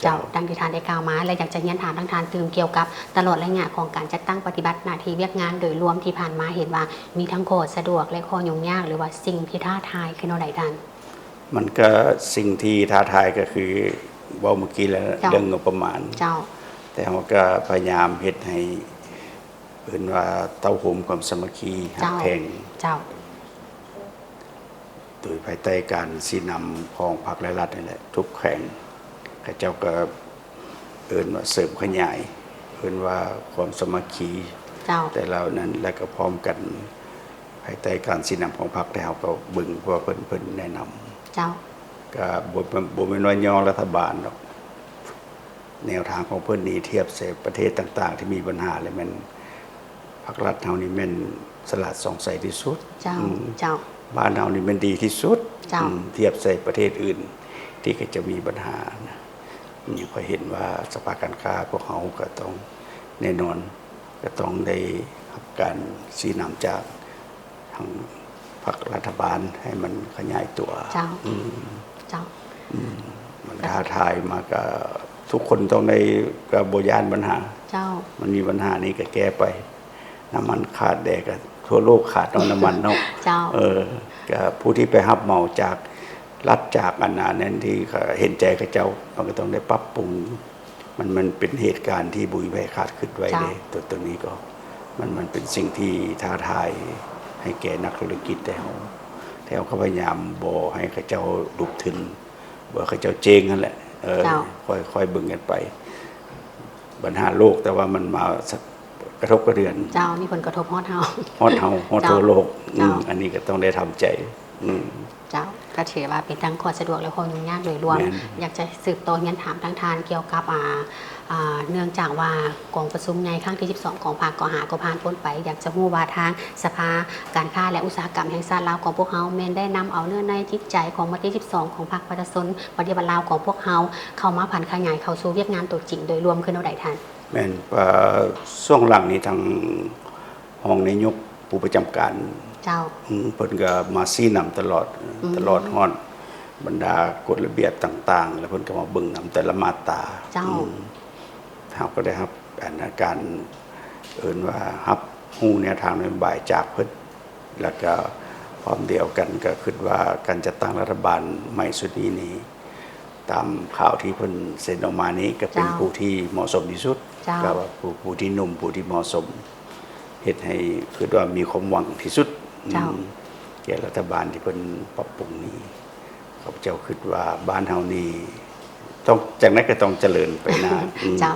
ເຈົ້າ. ເຈົ້າ. ດັ່ງທີ່ທ່ານໄດ້ກ່າວມາ ແລະ ຢາກຈະຮຽນຖາມທາງທ່ານຕື່ມກ່ຽວກັບຕະຫຼອດໄລຍະຂອງການຈັດຕັ້ງປະຕິບັດໜ້າທີ່ວຽກງານໂດຍລວມທີ່ຜ່ານມາ ເຫັນວ່າມີທັງຂໍ້ສະດວກ ແລະ ຂໍ້ຫຍຸ້ງຍາກ ຫຼືວ່າສິ່ງທີ່ທ້າທາຍຄືແນວໃດທ່ານ? ມັນກໍ ສິ່ງທີ່ທ້າທາຍກໍຄືເວົ້າມື້ກີ້ແຫຼະ. ເຈົ້າ. ເລື່ອງງົບປະມານ. ເຈົ້າ. ແຕ່ເຮົາກໍພະຍາຍາມເຮັດໃຫ້ ເອີ້ນວ່າເຕົ້າໂຮມຄວາມສາມັກຄີ ເຈົ້າ. ຮັກແພງ. ເຈົ້າ. ໂດຍພາຍໃຕ້ການຊີ້ນຳຂອງພັກ ແລະ ລັດນີ້ແຫຼະ ທຸກແຂວງ ເຂົາເຈົ້າກໍເອີ້ນວ່າເສີມຂະຫຍາຍ ເອີ້ນວ່າຄວາມສາມັກຄີ. ເຈົ້າ. ແຕ່ລະນັ້ນ ແລະ ກໍພ້ອມກັນ ພາຍໃຕ້ການຊີ້ນຳຂອງພັກ ແຕ່ເຮົາກໍເບິ່ງເພື່ອເພິ່ນ ເພິ່ນແນະນຳ. ເຈົ້າ. ກໍບໍ່ ບໍ່ແມ່ນວ່າຍໍລັດຖະບານດອກ ແນວທາງຂອງເພິ່ນນີ້ ທຽບໃສ່ປະເທດຕ່າງໆທີ່ມີບັນຫາ ແລ້ວແມ່ນພັກລັດເຮົານີ້ແມ່ນສະຫຼາດສ່ອງໃສທີ່ສຸດ. ເຈົ້າ. ອືມ. ເຈົ້າ. ບ້ານເຮົານີ້ແມ່ນດີທີ່ສຸດ. ເຈົ້າ. ອືມ. ທຽບໃສ່ປະເທດອື່ນທີ່ເຂົາເຈົ້າມີບັນຫານະ. ນີ້ຂ້ອຍເຫັນວ່າສະພາການຄ້າພວກເຮົາກໍຕ້ອງ ແນ່ນອນ ກໍຕ້ອງໄດ້ຮັບການຊີ້ນຳຈາກ ທາງພັກລັດຖະບານໃຫ້ມັນຂະຫຍາຍຕົວ. ເຈົ້າ. ອືມ. ເຈົ້າ. ອືມ. ມັນທ້າທາຍມາກະ ທຸກຄົນຕ້ອງໄດ້ ກໍບໍ່ຢ້ານບັນຫາ. ເຈົ້າ. ມັນມີບັນຫານີ້ກໍແກ້ໄປ. ນ້ຳມັນຂາດແດ່ ກໍທົ່ວໂລກຂາດເນາະ ນ້ຳມັນເນາະ. ເຈົ້າ. ເອີ ກໍຜູ້ທີ່ໄປຮັບເໝົາຈາກ ລັດຈາກອັນນັ້ນ ອັນນັ້ນທີ່ເຫັນໃຈເຂົາເຈົ້າ ມັນກໍຕ້ອງໄດ້ປັບປຸງ. ມັນ ມັນເປັນເຫດການທີ່ບໍ່ມີໃຜຄາດຄິດໄວ້ເດ້. ເຈົ້າ. ຕົວ ຕົວນີ້ກໍ ມັນ ມັນເປັນສິ່ງທີ່ທ້າທາຍໃຫ້ແກ່ນັກທຸລະກິດ ແຕ່ເຮົາ ແຕ່ເຮົາກໍພະຍາຍາມບໍ່ໃຫ້ເຂົາເຈົ້າຫຼຸບທຶນ ບໍ່ໃຫ້ເຂົາເຈົ້າເຈ໊ງຫັ້ນແຫຼະ. ເອີ ເຈົ້າ. ຄ່ອຍ ຄ່ອຍເບິ່ງກັນໄປ. ບັນຫາໂລກ ແຕ່ວ່າມັນມາ ກະທົບກະເທືອນ. ເຈົ້າ. ມີຜົນກະທົບຮອດເຮົາ. ຮອດເຮົາ ຮອດ ເຈົ້າ ທົ່ວໂລກ. ເຈົ້າ. ອືມ ອັນນີ້ກໍຕ້ອງໄດ້ທຳໃຈ. ອືມ. ເຈົ້າ. ກໍຖືວ່າເປັນທັງຂໍ້ສະດວກ ແລະ ຂໍ້ຫຍຸ້ງຍາກໂດຍລວມ. ແມ່ນ. ຢາກຈະສືບຕໍ່ຮຽນຖາມທາງທ່ານກ່ຽວກັບ ອ່າ ອ່າ ເນື່ອງຈາກວ່າກອງປະຊຸມໃຫຍ່ຄັ້ງທີສິບສອງຂອງພັກ ກໍຫາກໍຜ່ານພົ້ນໄປ. ຢາກຈະຮູ້ວ່າທາງສະພາການຄ້າ ແລະ ອຸດສາຫະກຳແຫ່ງຊາດລາວຂອງພວກເຮົາ ແມ່ນໄດ້ນຳເອົາເນື້ອໃນຈິດໃຈຂອງມະຕິສິບສອງຂອງພັກປະຊາຊົນປະຕິວັດລາວຂອງພວກເຮົາ ເຂົ້າມາຜັນຂະຫຍາຍເຂົ້າສູ່ວຽກງານຕົວຈິງໂດຍລວມຄືແນວໃດທ່ານ? ແມ່ນ. ເອີ ຊ່ວງຫຼັງນີ້ທາງຮອງນາຍົກຜູ້ປະຈຳການ ເຈົ້າ. ອືມ ເພິ່ນກໍມາຊີ້ນຳຕະຫຼອດ. ອືມ. ຕະຫຼອດຮອດບັນດາກົດລະບຽບຕ່າງໆ ແລ້ວເພິ່ນກໍມາເບິ່ງນຳແຕ່ລະມາດຕາ. ເຈົ້າ. ອືມ. ເຮົາກໍໄດ້ຮັບອັນນາການ ເອີ້ນວ່າຮັບຮູ້ແນວທາງນະໂຍບາຍຈາກເພິ່ນ ແລ້ວກໍພ້ອມດຽວກັນກໍຄິດວ່າການຈັດຕັ້ງລັດຖະບານໃໝ່ຊຸດນີ້ນີ້ ຕາມຂ່າວທີ່ເພິ່ນເຊັນອອກມານີ້ ກໍເປັນ ເຈົ້າ ຜູ້ທີ່ເໝາະສົມທີ່ສຸດ. ເຈົ້າ. ກໍວ່າຜູ້ ຜູ້ທີ່ໜຸ່ມ ຜູ້ທີ່ເໝາະສົມ ເຮັດໃຫ້ຄິດວ່າມີຄວາມຫວັງທີ່ສຸດ. ເຈົ້າ. ອືມ ແກ່ລັດຖະບານທີ່ເພິ່ນປັບປຸງນີ້. ຂ້າພະເຈົ້າຄິດວ່າບ້ານເຮົານີ້ຕ້ອງ ຈັ່ງໃດກໍຕ້ອງຈະເລີນໄປໜ້າ. ອືມ ເຈົ້າ.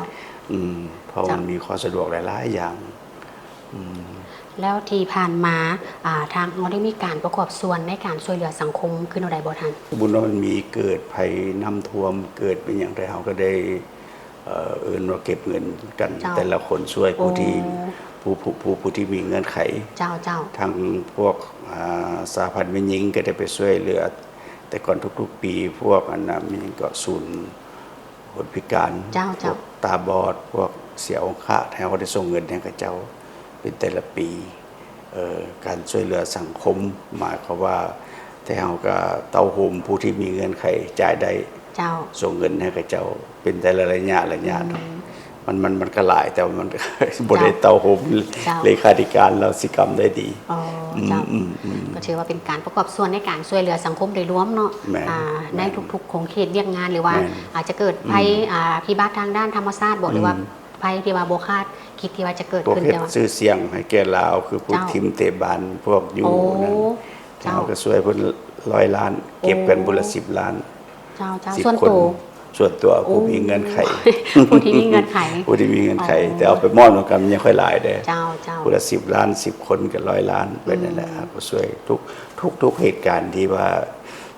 ອືມ ເພາະ ເຈົ້າ ມັນມີຂໍ້ສະດວກຫຼາຍໆຢ່າງ. ອືມ. ແລ້ວທີ່ຜ່ານມາ ອ່າ ທາງເຮົາໄດ້ມີການປະກອບສ່ວນໃນການຊ່ວຍເຫຼືອສັງຄົມຄືແນວໃດບໍ່ທ່ານ? ສົມມຸດວ່າມັນມີເກີດໄພນ້ຳຖ້ວມ ເກີດເປັນຫຍັງ ແຕ່ເຮົາກໍໄດ້ ເອີ ເອີ້ນວ່າເກັບເງິນກັນ ເຈົ້າ ແຕ່ລະຄົນຊ່ວຍຜູ້ທີ່ ໂອ້ ຜູ້ ຜູ້ ຜູ້ ຜູ້ທີ່ມີເງື່ອນໄຂ. ເຈົ້າ ເຈົ້າ. ທັງພວກ ອ່າ ສະຫະພັນແມ່ຍິງກໍໄດ້ໄປຊ່ວຍເຫຼືອ ແຕ່ກ່ອນທຸກໆປີ ພວກອັນນະ ມີຫຍັງເກາະ ສູນຄົນພິການ ເຈົ້າ ເຈົ້າ ພວກຕາບອດ ພວກເສຍອົງຄະ ແທ້ ເຮົາກໍໄດ້ສົ່ງເງິນໃຫ້ເຂົາເຈົ້າເປັນແຕ່ລະປີ. ເອີ ການຊ່ວຍເຫຼືອສັງຄົມ ໝາຍຄວາມວ່າ ແຕ່ເຮົາກໍເຕົ້າໂຮມຜູ້ທີ່ມີເງື່ອນໄຂຈ່າຍໄດ້. ເຈົ້າ. ສົ່ງເງິນໃຫ້ເຂົາເຈົ້າເປັນແຕ່ລະໄລຍະ ໄລຍະເນາະ. ອືມ. ມັນ ມັນ ມັນກໍຫຼາຍ ແຕ່ວ່າມັນ ບໍ່ໄດ້ ເຈົ້າ ເຕົ້າໂຮມ. ເຈົ້າ. ເລຂາທິການລາວຊິກຳໄດ້ດີ. ອໍ ອືມ ເຈົ້າ. ອືມ ອືມ. ກໍຖືວ່າເປັນການປະກອບສ່ວນໃນການຊ່ວຍເຫຼືອສັງຄົມໂດຍລວມເນາະ. ແມ່ນ. ອ່າ ແມ່ນ. ໃນທຸກໆຂົງເຂດວຽກງານ ຫຼືວ່າ ແມ່ນ. ອາດຈະເກີດໄພ ອືມ ອ່າ ພິບັດທາງດ້ານທຳມະຊາດບໍ ອືມ ຫຼືວ່າ ໄພທີ່ວ່າບໍ່ຄາດຄິດທີ່ວ່າຈະເກີດຂຶ້ນ. ພວກເຮັດຊື່ສຽງໃຫ້ແກ່ລາວ ຄືພວກ ເຈົ້າ ທີມເຕະບານ ພວກຢູ່ ໂອ້ ນັ້ນ ເຈົ້າ ເຮົາກໍຊ່ວຍເພິ່ນຮ້ອຍລ້ານ ເກັບກັນ ໂອ້ ຜູ້ລະສິບລ້ານ. ເຈົ້າ ເຈົ້າ. ສິບ ສ່ວນໂຕ ຄົນ ສ່ວນຕົວ ໂອ້ ຜູ້ມີເງື່ອນໄຂ ຜູ້ທີ່ມີເງື່ອນໄຂ ຜູ້ທີ່ມີເງື່ອນໄຂ. ອໍ ແຕ່ເອົາໄປມອບນຳກັນມັນຍັງຄ່ອຍຫຼາຍເດ້. ເຈົ້າ ເຈົ້າ. ຜູ້ລະສິບລ້ານ ສິບຄົນກໍຮ້ອຍລ້ານໄປນັ້ນແຫຼະ. ອືມ. ເຮົາກໍຊ່ວຍທຸກ ທຸກ ທຸກເຫດການທີ່ວ່າ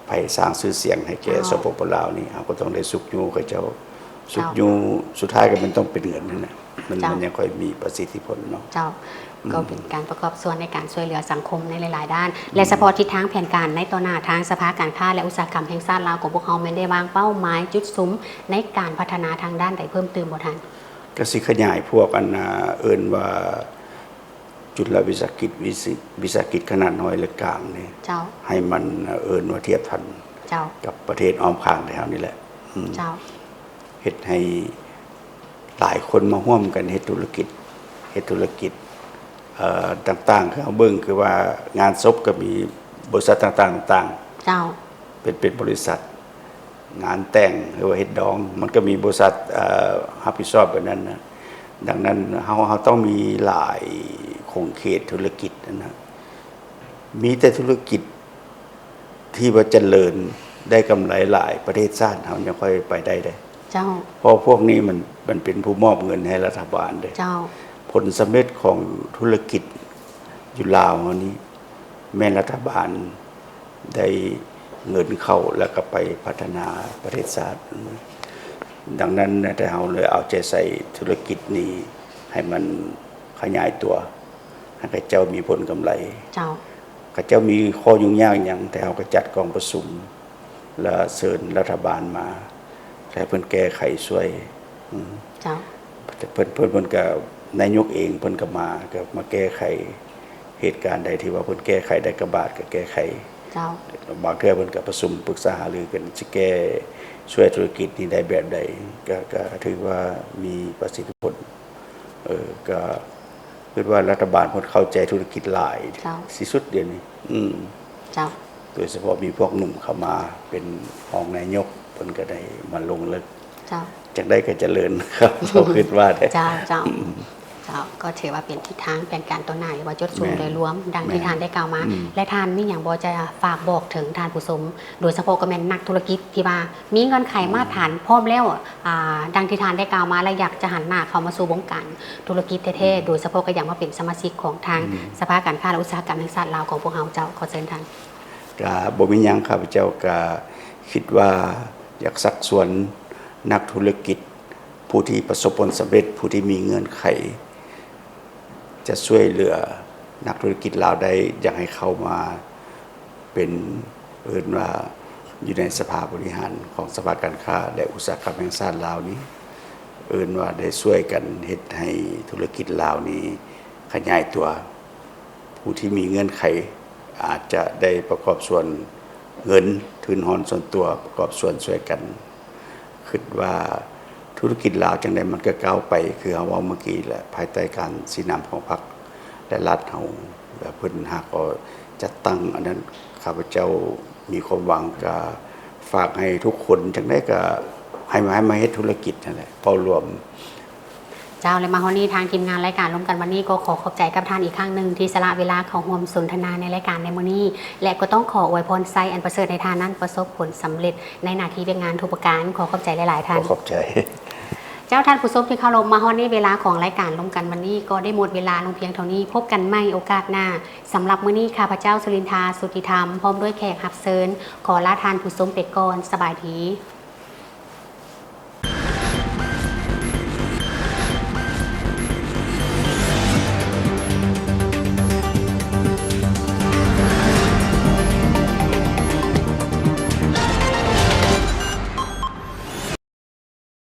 ໄພສ້າງຊື່ສຽງໃຫ້ແກ່ ເຈົ້າ ສປປ ລາວນີ້ ເຮົາກໍຕ້ອງໄດ້ຊຸກຍູ້ເຂົາເຈົ້າ. ຊຸກຍູ້ ເຈົ້າ ສຸດທ້າຍກໍແມ່ນຕ້ອງເປັນເງິນຫັ້ນນະ ມັນ ເຈົ້າ ມັນຍັງຄ່ອຍມີປະສິດທິຜົນເນາະ. ເຈົ້າ. ອືມ. ກໍເປັນການປະກອບສ່ວນໃນການຊ່ວຍເຫຼືອສັງຄົມໃນຫຼາຍໆດ້ານ ອືມ ແລະ ສະເພາະທິດທາງແຜນການໃນຕໍ່ໜ້າ ທາງສະພາການຄ້າ ແລະ ອຸດສາຫະກຳແຫ່ງຊາດລາວຂອງພວກເຮົາ ແມ່ນໄດ້ວາງເປົ້າໝາຍຈຸດສຸມໃນການພັດທະນາທາງດ້ານໃດເພີ່ມຕື່ມບໍ່ທ່ານ? ກໍຊິຂະຫຍາຍພວກອັນ ເອີ້ນວ່າ ຈຸລະວິສາຫະກິດ ວິສ- ວິສາຫະກິດຂະໜາດນ້ອຍ ແລະ ກາງນີ້ ເຈົ້າ ໃຫ້ມັນ ເອີ້ນວ່າທຽບທັນ ເຈົ້າ ກັບປະເທດອ້ອມຂ້າງແຖວນີ້ແຫຼະ. ອືມ. ເຈົ້າ. ເຮັດໃຫ້ຫຼາຍຄົນມາຮ່ວມກັນເຮັດທຸລະກິດ ເຮັດທຸລະກິດ ເອີ ຕ່າງໆ ຄືເຮົາເບິ່ງ ຄືວ່າງານສົບກໍມີບໍລິສັດຕ່າງໆ ຕ່າງໆ ເຈົ້າ ເປັນ ເປັນບໍລິສັດ. ງານແຕ່ງ ຫຼືວ່າເຮັດດອງ ມັນກໍມີບໍລິສັດ ເອີ ຮັບຜິດຊອບແບບນັ້ນນະ. ດັ່ງນັ້ນ ເຮົາ ເຮົາຕ້ອງມີຫຼາຍຂົງເຂດທຸລະກິດຫັ້ນນະ. ມີແຕ່ທຸລະກິດທີ່ວ່າຈະເລີນ ໄດ້ກຳໄລຫຼາຍ ປະເທດຊາດເຮົາຍັງຄ່ອຍໄປໄດ້ເດ້. ເຈົ້າ. ເພາະພວກນີ້ມັນ ມັນເປັນຜູ້ມອບເງິນໃຫ້ລັດຖະບານເດ້. ເຈົ້າ. ຜົນສຳເລັດຂອງທຸລະກິດຢູ່ລາວເຮົານີ້ ແມ່ນລັດຖະບານ ໄດ້ເງິນເຂົ້າ ແລ້ວກໍໄປພັດທະນາປະເທດຊາດ. ດັ່ງນັ້ນ ແຕ່ເຮົາເລີຍເອົາໃຈໃສ່ທຸລະກິດນີ້ ໃຫ້ມັນຂະຫຍາຍຕົວ ໃຫ້ເຂົາເຈົ້າມີຜົນກຳໄລ. ເຈົ້າ. ເຂົາເຈົ້າມີຂໍ້ຫຍຸ້ງຍາກຫຍັງ ແຕ່ເຮົາກໍຈັດກອງປະຊຸມ ແລ້ວເຊີນລັດຖະບານມາ ໃຫ້ເພິ່ນແກ້ໄຂຊ່ວຍ. ອືມ. ເຈົ້າ. ເພິ່ນ ເພິ່ນ ເພິ່ນກໍ ນາຍົກເອງເພິ່ນກໍມາ ກໍມາແກ້ໄຂ ເຫດການໃດທີ່ວ່າເພິ່ນແກ້ໄຂໄດ້ກະບາດກໍແກ້ໄຂ. ເຈົ້າ. ບາງເທື່ອເພິ່ນກໍປະຊຸມປຶກສາຫາລືກັນ ຊິແກ້ ຊ່ວຍທຸລະກິດນີ້ໄດ້ແບບໃດ ກໍ ກໍຖືວ່າມີປະສິດທິຜົນ. ເອີ ກໍຄິດວ່າລັດຖະບານເພິ່ນເຂົ້າໃຈທຸລະກິດຫຼາຍ ເຈົ້າ ທີ່ສຸດດຽວນີ້. ອືມ ເຈົ້າ ໂດຍສະເພາະມີພວກໜຸ່ມເຂົ້າມາເປັນຮອງນາຍົກ ເພິ່ນກໍໄດ້ມາລົງເລິກ. ເຈົ້າ ຈັ່ງໃດກໍຈະເລີນ ເຈົ້າຄິດວ່າເດ້. ເຈົ້າ ເຈົ້າ ເຈົ້າ ກໍຖືວ່າເປັນທິດທາງແຜນການຕໍ່ໜ້າ ຫຼືວ່າຈຸດປະສົງໂດຍລວມ ແມ່ນ ດັ່ງທີ່ ແມ່ນ ທ່ານໄດ້ກ່າວມາ. ອືມ ແລະ ທ່ານມີຫຍັງບໍ່ຈະຝາກບອກເຖິງທ່ານຜູ້ຊົມ ໂດຍສະເພາະກໍແມ່ນນັກທຸລະກິດທີ່ວ່າມີເງື່ອນໄຂ ອືມ ມາດຖານພ້ອມແລ້ວ ອ່າ ດັ່ງທີ່ທ່ານໄດ້ກ່າວມາ ແລະ ຢາກຈະຫັນໜ້າເຂົ້າມາສູ່ວົງການທຸລະກິດແທ້ໆ ອືມ ໂດຍສະເພາະກໍຢາກມາເປັນສະມາຊິກຂອງທາງ ອືມ ສະພາການຄ້າ ແລະ ອຸດສາຫະກຳແຫ່ງຊາດລາວຂອງພວກເຮົາ. ເຈົ້າ ຂໍເຊີນທ່ານ. ກະບໍ່ມີຫຍັງ ຂ້າພະເຈົ້າກະຄິດວ່າຢາກຊັກຊວນນັກທຸລະກິດ ຜູ້ທີ່ປະສົບຜົນສຳເລັດ ຜູ້ທີ່ມີເງື່ອນໄຂ ຈະຊ່ວຍເຫຼືອນັກທຸລະກິດລາວໄດ້ ຢາກໃຫ້ເຂົ້າມາເປັນ ເອີ້ນວ່າຢູ່ໃນສະພາບໍລິຫານຂອງສະພາການຄ້າ ແລະ ອຸດສາຫະກຳແຫ່ງຊາດລາວນີ້ ເອີ້ນວ່າໄດ້ຊ່ວຍກັນເຮັດໃຫ້ທຸລະກິດລາວນີ້ຂະຫຍາຍຕົວ. ຜູ້ທີ່ມີເງື່ອນໄຂອາດຈະໄດ້ປະກອບສ່ວນເງິນທຶນຮອນສ່ວນຕົວ ປະກອບສ່ວນຊ່ວຍກັນ. ຄິດວ່າທຸລະກິດລາວຈັ່ງໃດມັນກໍກ້າວໄປ ຄືເຮົາເວົ້າເມື່ອກີ້ແຫຼະ ພາຍໃຕ້ການຊີ້ນຳຂອງພັກ ແລະ ລັດເຮົາ ແລະ ເພິ່ນຫາກໍຈັດຕັ້ງອັນນັ້ນ. ຂ້າພະເຈົ້າມີຄວາມຫວັງ ກະຝາກໃຫ້ທຸກຄົນ ຈັ່ງໃດກະໃຫ້ມາ ໃຫ້ມາເຮັດທຸລະກິດຫັ້ນແຫຼະ ເວົ້າລວມ. ເຈົ້າ ແລະ ມາຮອດນີ້ ທາງທີມງານລາຍການລົມກັນວັນນີ້ ກໍຂໍຂອບໃຈກັບທ່ານອີກຄັ້ງໜຶ່ງ ທີ່ສະຫຼະເວລາເຂົ້າຮ່ວມສົນທະນາໃນລາຍການໃນມື້ນີ້ ແລະ ກໍຕ້ອງຂໍອວຍພອນໄຊອັນປະເສີດໃຫ້ທ່ານນັ້ນປະສົບຜົນສຳເລັດໃນໜ້າທີ່ວຽກງານທຸກປະການ. ຂໍຂອບໃຈຫຼາຍໆທ່ານ. ຂໍຂອບໃຈ. ເຈົ້າ ທ່ານຜູ້ຊົມທີ່ເຄົາລົບ, ມາຮອດນີ້ເວລາຂອງລາຍການລົມກັນວັນນີ້ ກໍໄດ້ໝົດເວລາລົງພຽງເທົ່ານີ້. ພົບກັນໃໝ່ໂອກາດໜ້າ. ສຳລັບມື້ນີ້ ຂ້າພະເຈົ້າ ສຸລິນທາ ສຸດທິທຳ ພ້ອມດ້ວຍແຂກຮັບເຊີນ ຂໍລາທ່ານຜູ້ຊົມໄປກ່ອນ. ສະບາຍດີ.